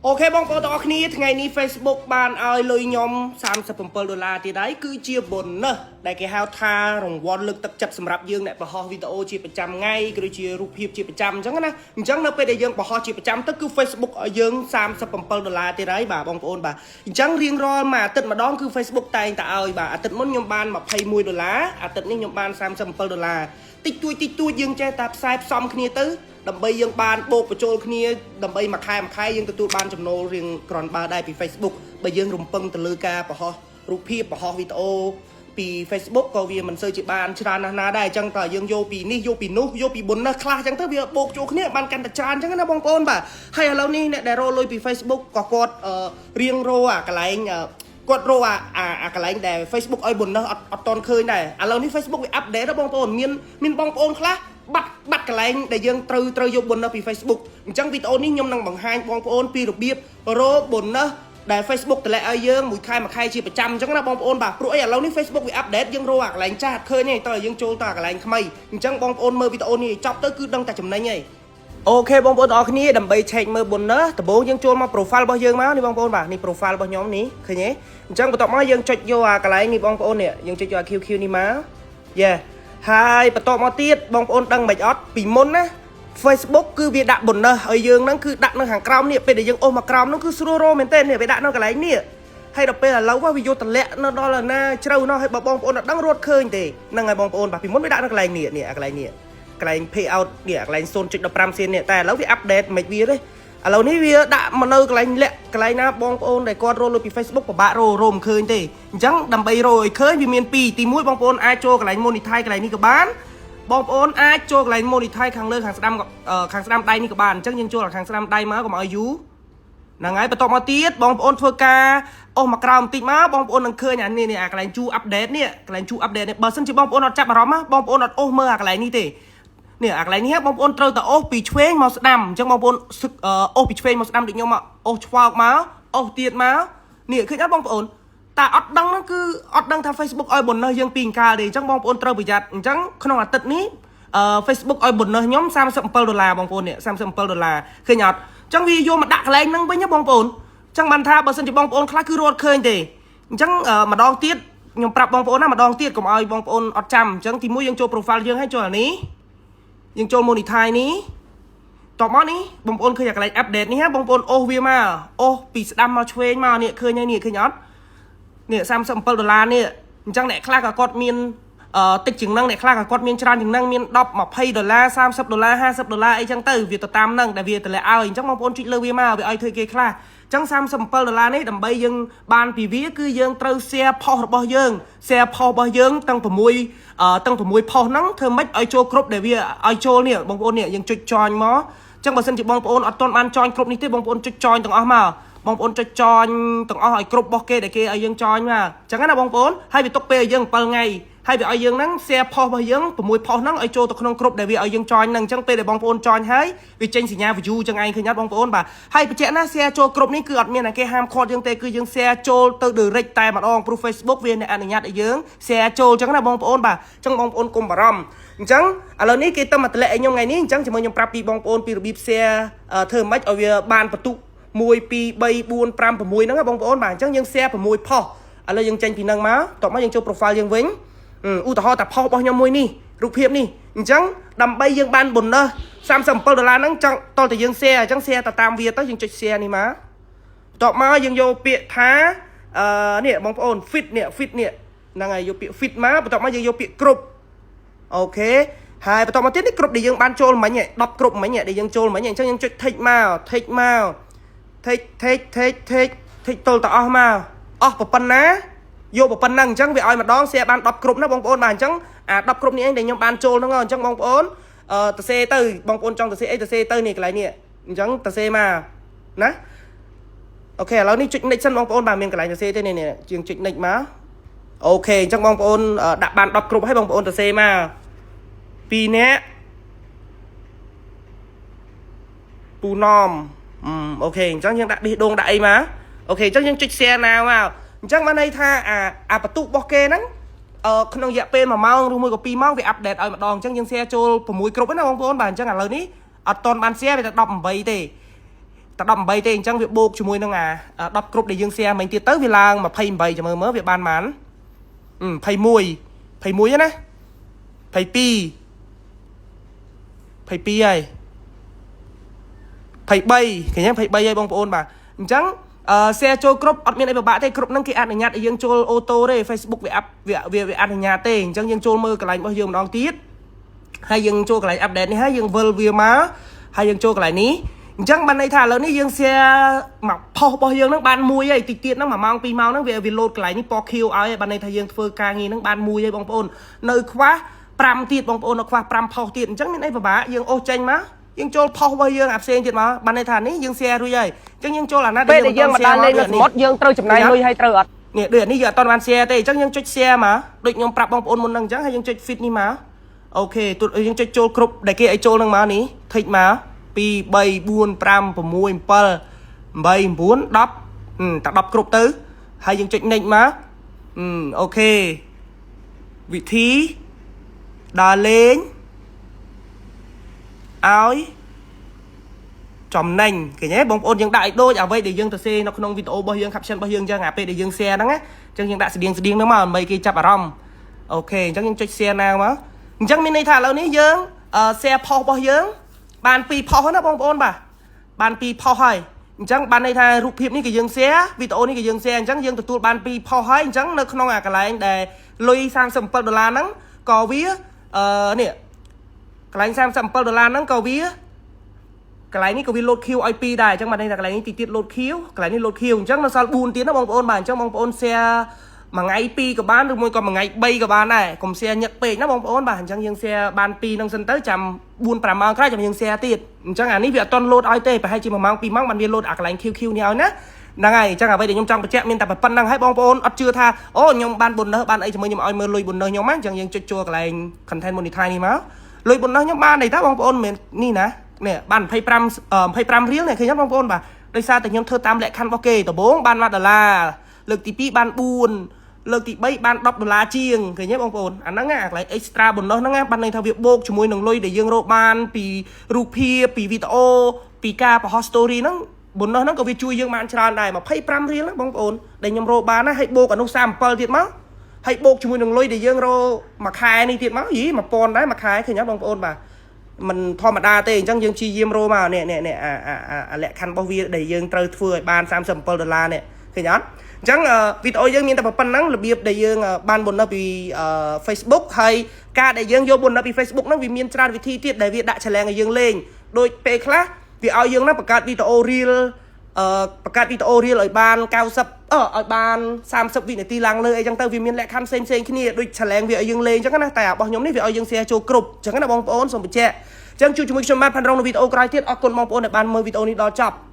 OK បងប្អូនទាំងអស់គ្នាថ្ងៃនេះ Facebook បានឲ្យលុយខ្ញុំ37ដុល្លារទៀតហើយគឺជា bonus ដែលគេហៅថារង្វាន់លើកទឹកចិត្តសម្រាប់យើងអ្នកបង្ហោះវីដេអូជាប្រចាំថ្ងៃក៏ដូចជារូបភាពជាប្រចាំអញ្ចឹងណាអញ្ចឹងនៅពេលដែលយើងបង្ហោះជាប្រចាំទៅគឺ Facebook ឲ្យយើង37ដុល្លារទៀតហើយបាទបងប្អូនបាទអញ្ចឹងរៀងរាល់មួយអាទិត្យម្ដងគឺ Facebook តែងតែឲ្យបាទអាទិត្យមុនខ្ញុំបាន21ដុល្លារអាទិត្យនេះខ្ញុំបាន37ដុល្លារតិចតួចតិចតួចយើងចេះតែផ្សាយផ្សំគ្នាទៅ ដើម្បីយើងបានបូកបញ្ចូលគ្នាដើម្បីមួយខែមួយខែយើងទទួលបានចំណូលរៀងក្រាន់បើដែរពី Facebook បើយើងរំពឹងទៅលើការបង្ហោះរូបភាពបង្ហោះវីដេអូពី Facebook ក៏វាមិនសូវជាបានច្រើនណាស់ណាដែរអញ្ចឹងតើយើងយកពីនេះយកពីនោះយកពី bonus ខ្លះអញ្ចឹងទៅវាបូកចូលគ្នាបានកាន់តែច្រើនអញ្ចឹងណាបងប្អូនបាទហើយឥឡូវនេះអ្នកដែលរកលុយពី Facebook ក៏គាត់រៀងរកអាកន្លែងគាត់រកអាអាអាកន្លែងដែល Facebook ឲ្យ bonus អត់អត់តន់ឃើញដែរឥឡូវនេះ Facebook វា update ដល់បងប្អូនមានមានបងប្អូនខ្លះ បាត់បាត់កន្លែងដែលយើងត្រូវត្រូវយក bonus ពី Facebook អញ្ចឹងវីដេអូនេះខ្ញុំនឹងបង្ហាញបងប្អូនពីរបៀបរក bonus ដែល Facebook តម្លាក់ឲ្យយើងមួយខែមួយខែជាប្រចាំអញ្ចឹងណាបងប្អូនបាទព្រោះអីឥឡូវនេះ Facebook វា update យើងរកអាកន្លែងចាស់អត់ឃើញទេតើយើងចូលទៅអាកន្លែងថ្មីអញ្ចឹងបងប្អូនមើលវីដេអូនេះឲ្យចប់ទៅគឺដឹងតែចំណេញហើយ OK បងប្អូនទាំងអស់គ្នាដើម្បីឆែកមើល bonus ដំបូងយើងចូលមក profile របស់យើងមកនេះបងប្អូនបាទនេះ profile របស់ខ្ញុំនេះឃើញទេអញ្ចឹងបន្ទាប់មកយើងចុចយកអាកន្លែងនេះបងប្អូននេះយើងចុចយកអា QQ នេះមកយេហើយបន្ទាប់មកទៀតបងប្អូនដឹងមិនអត់ពីមុនណា Facebook គឺវាដាក់ bonus ឲ្យយើងហ្នឹងគឺដាក់នៅខាងក្រោមនេះពេលដែលយើងអូសមកក្រោមហ្នឹងគឺស្រួលរកមែនទែននេះវាដាក់នៅកន្លែងនេះហើយដល់ពេលឥឡូវវាយកតម្លាក់នៅដល់ណាជ្រៅណោះហើយបើបងប្អូនអត់ដឹងរត់ឃើញទេហ្នឹងហើយបងប្អូនបាទពីមុនវាដាក់នៅកន្លែងនេះនេះអាកន្លែងនេះកន្លែង pay out នេះកន្លែង0.15សេននេះតែឥឡូវវា update មិនវាទេឥឡូវនេះវាដាក់មកនៅកន្លែងលាក់កន្លែងណាបងប្អូនដែលគាត់រកលុយពី Facebook ពិបាករករកមិនឃើញទេអញ្ចឹងដើម្បីរកឲ្យឃើញវាមានពីរទី1បងប្អូនអាចចូលកន្លែង monetize កន្លែងនេះក៏បានបងប្អូនអាចចូលកន្លែង monetize ខាងលើខាងស្ដាំខាងស្ដាំដៃនេះក៏បានអញ្ចឹងយើងចូលខាងស្ដាំដៃមកកុំឲ្យយូរហ្នឹងហើយបន្ទាប់មកទៀតបងប្អូនធ្វើការអូសមកក្រោមបន្តិចមកបងប្អូននឹងឃើញអានេះនេះអាកន្លែងជួ update នេះកន្លែងជួ update នេះបើសិនជាបងប្អូនអត់ចាប់អារម្មណ៍បងប្អូនអត់អូសមើលអាកន្លែងនេះទេនេះអាកន្លែងនេះបងប្អូនត្រូវតែអូសពីឆ្វេងមកស្ដាំអញ្ចឹងបងប្អូនអូសពីឆ្វេងមកស្ដាំដូចខ្ញុំមកអូសឆ្វោកមកអូសទៀតមកនេះឃើញអត់បងប្អូនតែអត់ដឹងហ្នឹងគឺអត់ដឹងថា Facebook ឲ្យ bonus យើងពីអង្កាលទេអញ្ចឹងបងប្អូនត្រូវប្រយ័ត្នអញ្ចឹងក្នុងអាទិត្យនេះFacebook ឲ្យ bonus ខ្ញុំ37ដុល្លារបងប្អូននេះ37ដុល្លារឃើញអត់អញ្ចឹងវាយកមកដាក់កន្លែងហ្នឹងវិញណាបងប្អូនអញ្ចឹងបានថាបើសិនជាបងប្អូនខ្លះគឺរត់ឃើញទេអញ្ចឹងម្ដងទៀតខ្ញុំប្រាប់បងប្អូនណាម្ដងទៀតកុំឲ្យបងប្អូនអត់ចាំអញ្ចឹងទីមួយយើងចូល profile យើងឲ្យចូលអានេះយើងចូល monetize នេះតបមកនេះបងប្អូនឃើញអាកន្លែង update នេះហ៎បងប្អូនអូសវាមកអូសពីស្ដាំមកឆ្វេងមកនេះឃើញហើយនេះឃើញអត់នេះ37ដុល្លារនេះអញ្ចឹងអ្នកខ្លះក៏គាត់មានអឺតិចជាងហ្នឹងអ្នកខ្លះក៏គាត់មានច្រើនជាងហ្នឹងមាន10 20ដុល្លារ30ដុល្លារ50ដុល្លារអីចឹងទៅវាទៅតាមហ្នឹងដែលវាតម្លាក់ឲ្យអញ្ចឹងបងប្អូនចុចលើវាមកវាឲ្យធ្វើគេខ្លះអញ្ចឹង37ដុល្លារនេះដើម្បីយើងបានពីវាគឺយើងត្រូវ share post របស់យើង share post របស់យើងទាំង6អឺទាំង6 post ហ្នឹងធ្វើម៉េចឲ្យចូលគ្រប់ដែលវាឲ្យចូលនេះបងប្អូននេះយើងចុច join មកអញ្ចឹងបើសិនជាបងប្អូនអត់ទាន់បាន join គ្រប់នេះទេបងប្អូនចុច join ទាំងអស់មកបងប្អូនចុច join ទាំងអស់ឲ្យគ្រប់របស់គេដែលគេឲ្យយើង join មកអញ្ចឹងណាបងប្អូនហើយវាទុកពេលឲ្យយើង7ថ្ងៃហើយវាឲ្យយើងហ្នឹង share post របស់យើង6 post ហ្នឹងឲ្យចូលទៅក្នុងក្រុមដែលវាឲ្យយើង join ហ្នឹងអញ្ចឹងពេលដែលបងប្អូន join ហើយវាចេញសញ្ញា view ចឹងឯងឃើញអត់បងប្អូនបាទហើយបញ្ជាក់ណា share ចូលក្រុមនេះគឺអត់មានតែគេហាមឃាត់យើងទេគឺយើង share ចូលទៅ direct តែម្ដងព្រោះ Facebook វាអ្នកអនុញ្ញាតឲ្យយើង share ចូលអញ្ចឹងណាបងប្អូនបាទអញ្ចឹងបងប្អូនកុំបារម្ភអញ្ចឹងឥឡូវនេះគេទៅមកតម្លាក់ឲ្យខ្ញុំថ្ងៃនេះអញ្ចឹងជាមួយខ្ញុំប្រាប់ពីបងប្អូនពីរបៀប share ធ្វើម៉េចឲ្យវាបានបន្ទុក1 2 3 4 5 6ហ្នឹងណាបងប្អូនបាទអញ្ចឹងយើង share 6 post ឥឡូវយើងចេញពីហ្នឹងមកតោះមកយើងចូល profile យើងវិញឧទាហរណ៍តែ post របស់ខ្ញុំមួយនេះរូបភាពនេះអញ្ចឹងដើម្បីយើងបាន bonus 37ដុល្លារហ្នឹងចង់តតែយើង share អញ្ចឹង share ទៅតាមវាទៅយើងចុច share នេះមកបន្ទាប់មកយើងយកពាក្យថាអឺនេះបងប្អូន feed នេះ feed នេះហ្នឹងហើយយកពាក្យ feed មកបន្ទាប់មកយើងយកពាក្យគ្រប់ OK ហើយបន្តមកទៀតនេះគ្រប់ដែលយើងបានចូលមិញ10គ្រប់មិញដែលយើងចូលមិញអញ្ចឹងយើងចុច tick មក tick មក tick tick tick tick tick ទល់ទៅអស់មកអស់ប៉ុណ្ណាយកប៉ុណ្ណឹងអញ្ចឹងវាឲ្យម្ដង share បាន10គ្រប់ណាបងប្អូនបាទអញ្ចឹងអា10គ្រប់នេះឯងដែលខ្ញុំបានចូលហ្នឹងអញ្ចឹងបងប្អូនអឺទៅសេទៅបងប្អូនចង់ទៅសេអីទៅសេទៅនេះកន្លែងនេះអញ្ចឹងទៅសេមកណា OK ឥឡូវនេះចុច next សិនបងប្អូនបាទមានកន្លែងទៅសេទេនេះជាងចុច next មក OK អញ្ចឹងបងប្អូនដាក់បាន10គ្រប់ហើយបងប្អូនទៅសេមក2នាក់ពូណម OK អញ្ចឹងយើងដាក់បេះដូងដាក់អីមក OK អញ្ចឹងយើងចុច share now មកអញ្ចឹងបានន័យថាអាអាបន្ទុករបស់គេហ្នឹងអឺក្នុងរយៈពេល1ម៉ោងឬមួយក៏2ម៉ោងវា update ឲ្យម្ដងអញ្ចឹងយើង share ចូល6គ្រប់ណាបងប្អូនបាទអញ្ចឹងឥឡូវនេះអត់ទាន់បាន share វាតែ18ទេ តែ18ទេអញ្ចឹងវាបូកជាមួយនឹងអា10គ្រប់ដែលយើង share មិញទៀតទៅវាឡើង28ចាំមើលមើលវាបានប៉ុន្មាន21 21ណា22 22ហើយ23ឃើញទេ23ហើយបងប្អូនបាទអញ្ចឹងអឺ share ចូលគ្រប់អត់មានអីពិបាកទេគ្រប់ហ្នឹងគេអនុញ្ញាតឲ្យយើងចូល auto ទេ Facebook វាអាប់វាវាវាអនុញ្ញាតទេអញ្ចឹងយើងចូលមើលកន្លែងរបស់យើងម្ដងទៀតហើយយើងចូលកន្លែង update នេះហើយយើងវិលវាមកហើយយើងចូលកន្លែងនេះអញ្ចឹងបានន័យថាឥឡូវនេះយើង share មក post របស់យើងហ្នឹងបានមួយហើយតិចទៀតហ្នឹង1ម៉ោង2ម៉ោងហ្នឹងវាវា load កន្លែងនេះពណ៌ខៀវឲ្យហើយបានន័យថាយើងធ្វើការងារហ្នឹងបានមួយហើយបងប្អូននៅខ្វះ5ទៀតបងប្អូននៅខ្វះ5 post ទៀតអញ្ចឹងមានអីពិបាកយើងអូសចេញមកយើងចូល post របស់យើងអាផ្សេងទៀតមកបានន័យថានេះយើង share រួចហើយអញ្ចឹងយើងចូលអាណា ពេលដែលយើងមកដើរលេងនៅសមុទ្រយើងត្រូវចំណាយលុយឲ្យត្រូវអត់ នេះដូចអានេះយើងអត់ទាន់បាន share ទេអញ្ចឹងយើងចុច share មកដូចខ្ញុំប្រាប់បងប្អូនមុនហ្នឹងអញ្ចឹងហើយយើងចុច feed នេះមក OK ទូយើងចុចចូលគ្រប់ដែលគេឲ្យចូលហ្នឹងមកនេះ tick មក2 3 4 5 6 7 8 9 10តែ10គ្រប់ទៅហើយយើងចុច next មក OK វិធីដើរលេងឲ្យចំណេញឃើញទេបងប្អូនយើងដាក់ឲ្យដូចអ្វីដែលយើងទៅសេនៅក្នុងវីដេអូរបស់យើង caption របស់យើងអញ្ចឹងអាពេលដែលយើង share ហ្នឹងណាអញ្ចឹងយើងដាក់ស្តៀងស្តៀងហ្នឹងមកដើម្បីគេចាប់អារម្មណ៍ OK អញ្ចឹងយើងចុច share ណាមកអញ្ចឹងមានន័យថាឥឡូវនេះយើង share post របស់យើងបាន2 post ណាបងប្អូនបាទបាន2 post ហើយអញ្ចឹងបានន័យថារូបភាពនេះក៏យើង share វីដេអូនេះក៏យើង share អញ្ចឹងយើងទទួលបាន2 post ហើយអញ្ចឹងនៅក្នុងអាកន្លែងដែលលុយ37ដុល្លារហ្នឹងក៏វាអឺនេះកន្លែង37ដុល្លារហ្នឹងក៏វាកន្លែងនេះក៏វា load ខៀវ ឲ្យ2ដែរអញ្ចឹងបានន័យថាកន្លែងនេះទីទៀត load ខៀវ កន្លែងនេះ load ខៀវ អញ្ចឹងនៅសល់4ទៀតណាបងប្អូនបាទអញ្ចឹងបងប្អូន share មួយថ្ងៃ2ក៏បានឬមួយក៏មួយថ្ងៃ3ក៏បានដែរកុំ share ញឹកពេកណាបងប្អូនបាទអញ្ចឹងយើង share បាន2ហ្នឹងសិនទៅចាំ4 5ម៉ោងក្រោយចាំយើង share ទៀតអញ្ចឹងអានេះវាអត់ទាន់ load ឲ្យទេប្រហែលជា1ម៉ោង2ម៉ោងបានវា load អាកន្លែង QQ នេះឲ្យណាហ្នឹងហើយអញ្ចឹងអ្វីដែលខ្ញុំចង់បញ្ជាក់មានតែប៉ុណ្្នឹងហើយបងប្អូនអត់ជឿថាអូខ្ញុំបាន bonus បានអីជាមួយខ្ញុំឲ្យមើលលុយ bonus ខ្ញុំណាអញ្ចឹងយើងចុចចូលកន្លែង content monetize នេះមកលុយ bonus ខ្ញុំបានអីតើបងប្អូនមិនមែននេះណានេះបាន25 25រៀលនេះឃើញទេបងប្អូនបាទដោយសារតែខ្ញុំធ្វើតាមលក្ខខណ្ឌរបស់គេដំបូងបាន1ដុល្លារលើកទី2បាន4លើកទី3បាន10ដុល្លារជាងឃើញទេបងប្អូនអាហ្នឹងអាកន្លែង extra bonus ហ្នឹងបានន័យថាវាបូកជាមួយនឹងលុយដែលយើងរកបានពីរូបភាពពីវីដេអូពីការបង្ហោះ story ហ្នឹង bonus ហ្នឹងក៏វាជួយយើងបានច្រើនដែរ25រៀលណាបងប្អូនដែលខ្ញុំរកបានណាហើយបូកអានោះ37ទៀតមកហើយបូកជាមួយនឹងលុយដែលយើងរកមួយខែនេះទៀតមកយី1000ដែរមួយខែឃើញទេបងប្អូនបាទមិនធម្មតាទេអញ្ចឹងយើងព្យាយាមរកមកនេះនេះនេះអាអាអាលក្ខខណ្ឌរបស់វាដែលយើងត្រូវធ្វើឲ្យបាន37ដុល្លារនេះឃើញអត់អញ្ចឹងវីដេអូយើងមានតែប៉ុណ្្នឹងរបៀបដែលយើងបាន bonus ពី Facebook ហើយការដែលយើងយក bonus ពី Facebook ហ្នឹងវាមានច្រើនវិធីទៀតដែលវាដាក់ challenge ឲ្យយើងលេងដូចពេលខ្លះវាឲ្យយើងណាបង្កើតវីដេអូ reel បង្កើតវីដេអូ reel ឲ្យបាន90អឺឲ្យបាន30វិនាទីឡើងលើអីចឹងទៅវាមានលក្ខខណ្ឌផ្សេងផ្សេងគ្នាដូច challenge វាឲ្យយើងលេងចឹងណាតែរបស់ខ្ញុំនេះវាឲ្យយើង share ចូលគ្រប់ចឹងណាបងប្អូនសូមបញ្ជាក់ចឹងជួបជាមួយខ្ញុំបាទផាន់រងនៅវីដេអូក្រោយទៀតអរគុណបងប្អូនដែលបានមើលវីដេអូនេះដល់ចប់។